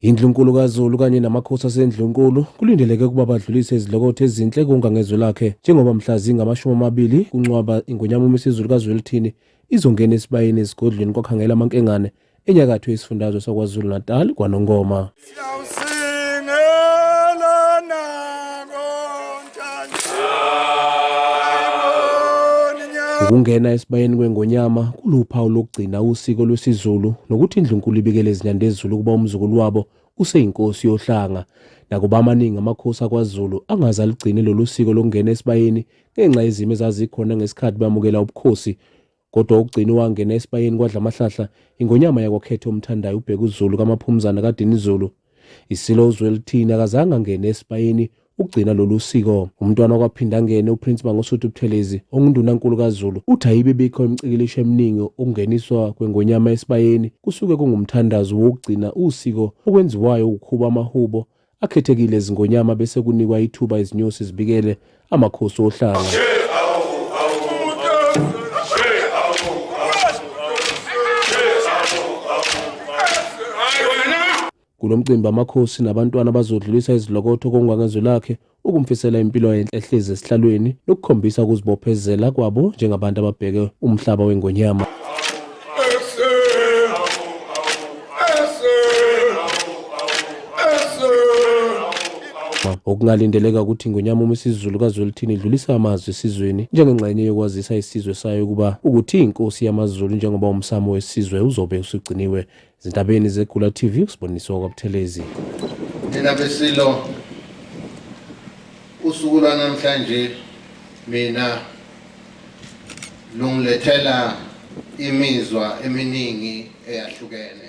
Indlunkulu kaZulu kanye namakhosi aseNdlunkulu kulindeleke ukuba badlulise izilokotho ezinhle kuNgangezwe lakhe njengoba mhla zingama-20 kuNcwaba iNgonyama uMisizulu kaZwelithini izongena esibayeni esigodlweni kwaKhangela amaNkengane enyakatho yesifundazwe saKwaZulu-Natal kwaNongoma. Ukungena esibayeni kwengonyama kuluphawu lokugcina usiko lwesiZulu nokuthi indlunkulu ibikele izinyandezulu ukuba umzukulu wabo useyinkosi yohlanga. Nakuba amaningi amakhosi akwaZulu angaze aligcine lolu siko lokungena esibayeni ngenxa yezimo ezazikhona ngesikhathi bamukela ubukhosi Kodwa ukugcina wangena esibayeni kwadlamahlahla iNgonyama yakwaKhetha omthandayo uBhekuzulu kaMaphumzana kaDinizulu. Isilo uZwelithini akazange angene esibayeni ukugcina lolu siko. Umntwana wakwaPhindangene uPrince Mangosuthu Buthelezi ongundunankulu kaZulu uthi ayibe bikho imicikilisho eminingi ukungeniswa kweNgonyama esibayeni kusuke kungumthandazo wokugcina usiko okwenziwayo ukukhuba amahubo akhethekile ezingonyama bese kunikwa ithuba izinyosi zibikele amakhosi ohlanga. Kulo mcimbi amakhosi nabantwana bazodlulisa izilokotho kongangezwe lakhe ukumfisela impilo enhle ehlezi esihlalweni nokukhombisa ukuzibophezela kwabo njengabantu ababheke umhlaba wengonyama. Okungalindeleka ukuthi iNgonyama uMisizulu kaZwelithini idlulise amazwi esizweni njengengxenye yokwazisa isizwe sayo ukuba ukuthi inkosi yamaZulu njengoba umsamo wesizwe uzobe usugciniwe. Ezindabeni zeGula TV uSiboniso wakwaButhelezi. Nina beSilo, usuku lwanamhlanje mina lungilethela imizwa eminingi eyahlukene.